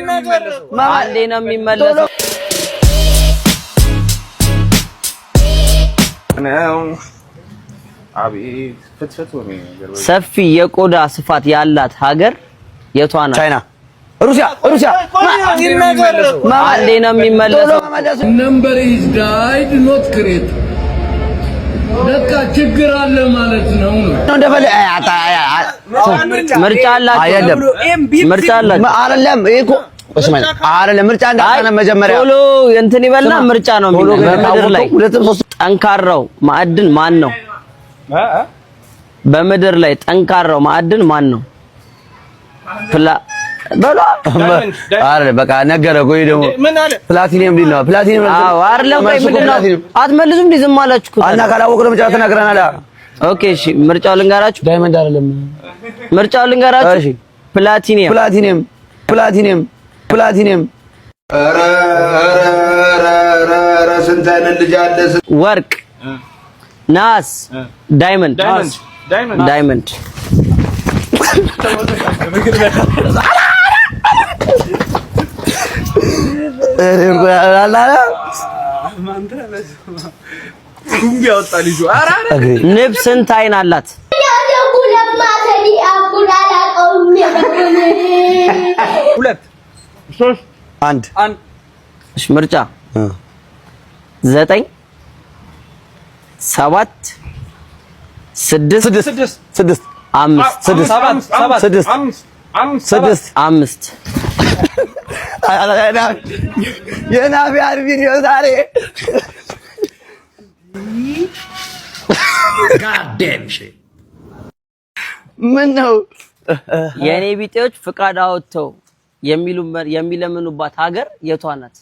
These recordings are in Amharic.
አንዴ ነው የሚመለሰው። ነው። አቤት ፍትፍት ሆነ ነገር። ሰፊ የቆዳ ስፋት ያላት ሀገር የቷ ናት? ቻይና፣ ሩሲያ፣ ሩሲያ። አንዴ ነው የሚመለሰው። Number is died, not create። በቃ ችግር አለ ማለት ነው ነው። እንደፈለ ምርጫ አላችሁ። አይደለም። ምርጫ አላችሁ። አይደለም፣ ይሄ እኮ እስማኤል አይደለም። ምርጫ እንዳታነ መጀመሪያ ቶሎ እንትን ይበልና ምርጫ ነው ቶሎ የሚለው። በምድር ላይ ሁለትም ሶስት ጠንካራው ማዕድን ማን ነው? በምድር ላይ ጠንካራው ማዕድን ማን ነው? ፕላ በሏ። አይደለም፣ በቃ ነገረ እኮ። ይሄ ደግሞ ፕላቲኒየም ሊል ነው። ፕላቲኒየም ነው። አዎ አይደለም። ቆይ መልሱ እኮ ምንድን ነው? ፕላቲኒየም። አትመልሱም እንዴ? ዝም አላችሁ እኮ። እና ካላወቅነው ምርጫ ተናግረናል። Okay እሺ፣ ምርጫው ልንገራችሁ። Diamond አይደለም። ምርጫው ልንገራችሁ። እሺ። ፕላቲኒየም፣ ፕላቲኒየም፣ ፕላቲኒየም፣ ፕላቲኒየም። ኧረ ኧረ ኧረ ኧረ ስንት አይነት ልጅ አለ። ወርቅ፣ ናስ፣ diamond። Diamond። ንብ ስንት አይን አላት? ሁለት፣ ሶስት፣ አንድ። አንድ። እሺ ምርጫ 9፣ 7፣ 6፣ 6፣ 6። 5። 6። 7፣ 7። 6። 5፣ 5። 6። 5። የናፊያን ቪዲዮ ዛሬ። ምን ነው? የእኔ ቢጤዎች ፍቃድ አወጥተው የሚለምኑባት ሀገር የቷ ናት?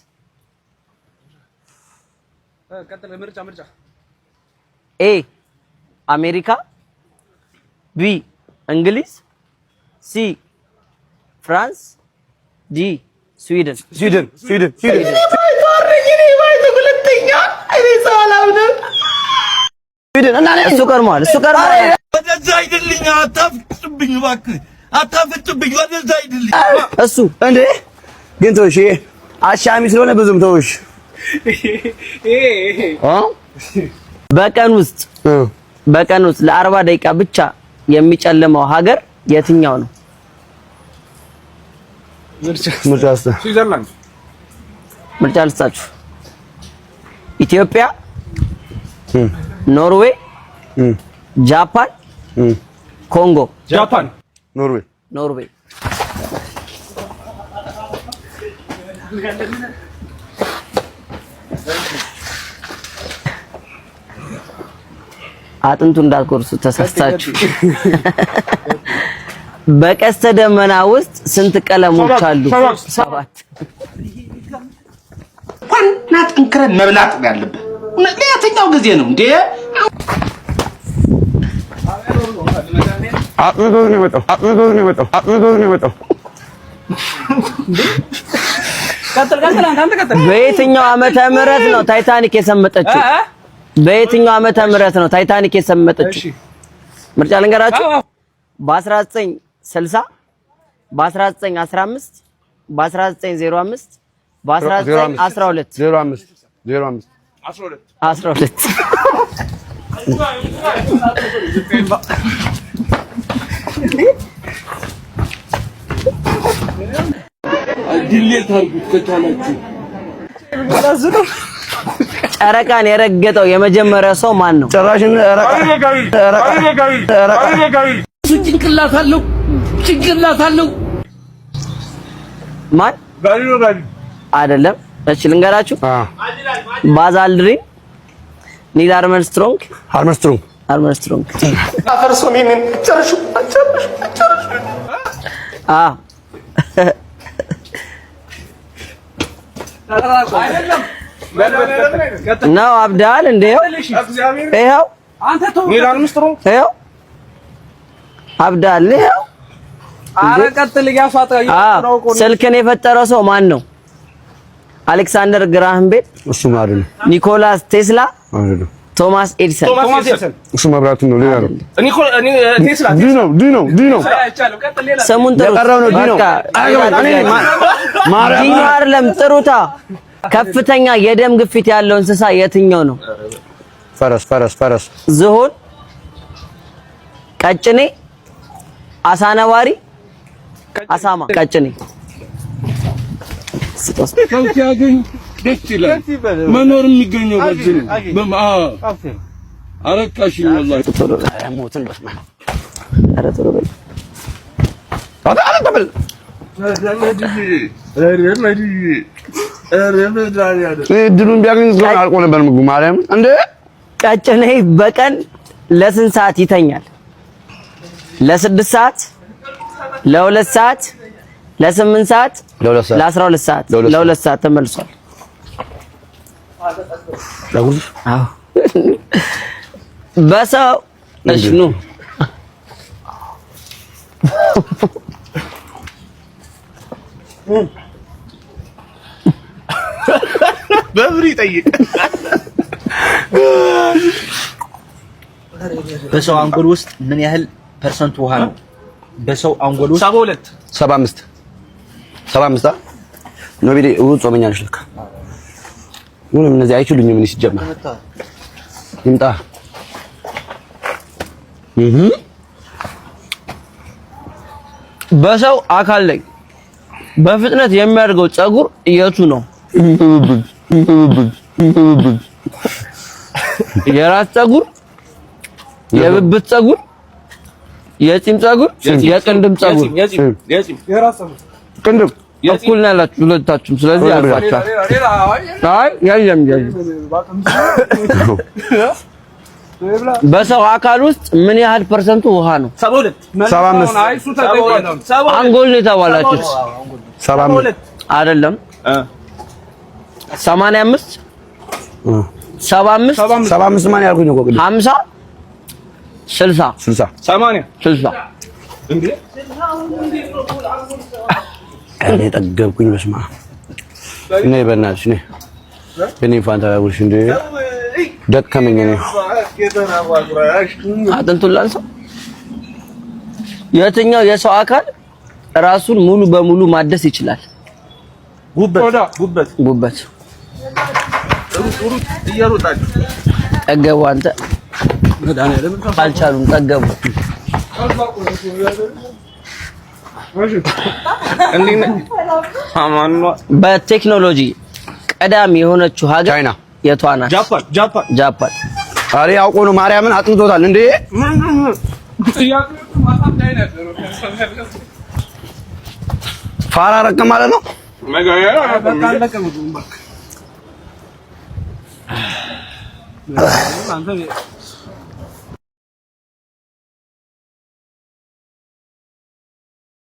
ቀጥል። ምርጫ፣ ምርጫ። A አሜሪካ፣ B እንግሊዝ፣ C ፍራንስ፣ D ስዊድን። ስዊድን፣ ስዊድን፣ ስዊድን፣ ስዊድን እና እሱ ቀድሟል። እሱ ቀድሟል። ወደዛ ሂድልኝ፣ አታፍጥብኝ፣ እባክህ አታፍጥብኝ፣ ወደዛ ሂድልኝ። እሱ እንዴ ግን ተውሽ፣ ይሄ አሻሚ ስለሆነ ብዙም ተውሽ። በቀን ውስጥ ለ40 ደቂቃ ብቻ የሚጨልመው ሀገር የትኛው ነው? ምርጫ ውስጥ ስዊዘርላንድ። ምርጫ ልስጣችሁ። ኢትዮጵያ፣ ኖርዌይ፣ ጃፓን፣ ኮንጎ። ጃፓን። ኖርዌይ። ኖርዌይ። አጥንቱ እንዳትቆርሱ ተሳስታችሁ። በቀስተ ደመና ውስጥ ስንት ቀለሞች አሉ? 7። ዋና ጠንክረን መብላት ነው ያለብህ። ለየትኛው ጊዜ ነው እንዴ? አጥንቶ ነው የመጣው። አጥንቶ ነው የመጣው። አጥንቶ ነው የመጣው። ቀጥል፣ ቀጥል፣ አንተ ቀጥል። በየትኛው ዓመተ ምህረት ነው ታይታኒክ የሰመጠችው? በየትኛው ዓመተ ምህረት ነው ታይታኒክ የሰመጠችው? ምርጫ ልንገራችሁ። በ1960፣ በ1915፣ በ1905፣ በ1912። 05፣ 05። 12። Delete አድርጉት ከቻላችሁ። ጨረቃን የረገጠው የመጀመሪያ ሰው ማን ነው? ጭራሽን እሱ ጭንቅላት አለው፣ ጭንቅላት አለው። ማን? አይደለም። እሺ ልንገራችሁ። ባዝ አልድሪን፣ ኒል አርምስትሮንግ። አርምስትሮንግ። አርምስትሮንግ። አፈርሶ እኔን ጨርሹ፣ ጨርሹ፣ ጨርሹ። አ ነው አብዳል እንዴ? ይኸው ኒል አርምስትሮንግ። ይኸው አብዳል ይኸው። ኧረ ቀጥል። እያሷጠ ስልክን የፈጠረው ሰው ማን ነው? አሌክሳንደር ግራሃም ቤል፣ እሱ ማለት ነው። ኒኮላስ ቴስላ፣ አይደለም። ቶማስ ኤዲሰን። ቶማስ ኤዲሰን። እሱ መብራቱን ነው፣ ሌላ ነው። ቴስላ። D ነው፣ D ነው፣ D ነው። ስሙን ጥሩት። የቀረው ነው፣ D ነው። በቃ አያገባኝም። እኔ ነኝ። ማርያም። ጂኞ አይደለም፣ ጥሩታ። ከፍተኛ የደም ግፊት ያለው እንስሳ የትኛው ነው? ፈረስ፣ ፈረስ፣ ፈረስ። ዝሆን፣ ቀጭኔ፣ አሳ ነባሪ፣ አሳማ። ቀጭኔ። ሰው ሲያገኝ ደስ ይላል። መኖር የሚገኘው በዚህ ነው። አረካሽኝ ወላሂ። ሞትን በስመ አብ። ኧረ ቶሎ በል። አረ ተበል። እድሉን ቢያገኝ እስካሁን አልቆ ነበር ምግቡ። ማርያም እንደ ቀጭኔ በቀን ለስንት ሰዓት ይተኛል? ለ6 ሰዓት፣ ለ2 ሰዓት፣ ለ8 ሰዓት፣ ለ2 ሰዓት። ለ12 ሰዓት። ለ2 ሰዓት። ለ2 ሰዓት ተመልሷል። አዎ፣ በሰው እሺ ኑ። በብር ይጠይቅ። በሰው አንጎል ውስጥ ምን ያህል percent ውሃ ነው? በሰው አንጎል ውስጥ 72። 75፣ 75። ኖቤሌ እሑድ ጾመኛ ነች ለካ። ምንም እነዚህ አይችሉኝም። እኔ ሲጀመር ይምጣ። በሰው አካል ላይ በፍጥነት የሚያድገው ፀጉር የቱ ነው? የራስ ፀጉር፣ የብብት ፀጉር፣ የፂም ፀጉር፣ የቅንድብ ፀጉር። የፂም፣ የራስ ፀጉር። ቅንድብ። እኩል ነው ያላችሁ ሁለታችሁም። ስለዚህ ያልፋችኋል። አይ የለም የለም። በሰው አካል ውስጥ ምን ያህል percent ኡ ውሃ ነው? 72። 75። አንጎል ነው የተባላችሁት። 75። አይደለም። 85፣ 75፣ 75 ማን ያልኩኝ እኮ ቅድም። 50፣ 60። 60። 80። 60። እኔ ጠገብኩኝ። በስመ አብ። ነይ በእናትሽ ነይ። እኔ ፋንታ ያጉርሽ እንዴ፣ ደከመኝ እኔ። አጥንቱን ላንሳው። የትኛው የሰው አካል ራሱን ሙሉ በሙሉ ማደስ ይችላል? ጉበት፣ ጉበት። ጉበት። እየሮጣችሁ። ጠገቡ። አንተ አልቻሉም። ጠገቡ። እንዴት ነህ? አማን ነው። በቴክኖሎጂ ቀዳሚ የሆነችው ሀገር ቻይና። የቷ ናት? ጃፓን፣ ጃፓን። ጃፓን። አሬ አውቆ ነው፣ ማርያምን አጥንቶታል እንዴ። ጥያቄዎቹ ማሳም ላይ ነበር። ፋራ ረቀ ማለት ነው። በቃ አለቀ ምግቡ። በቃ አንተ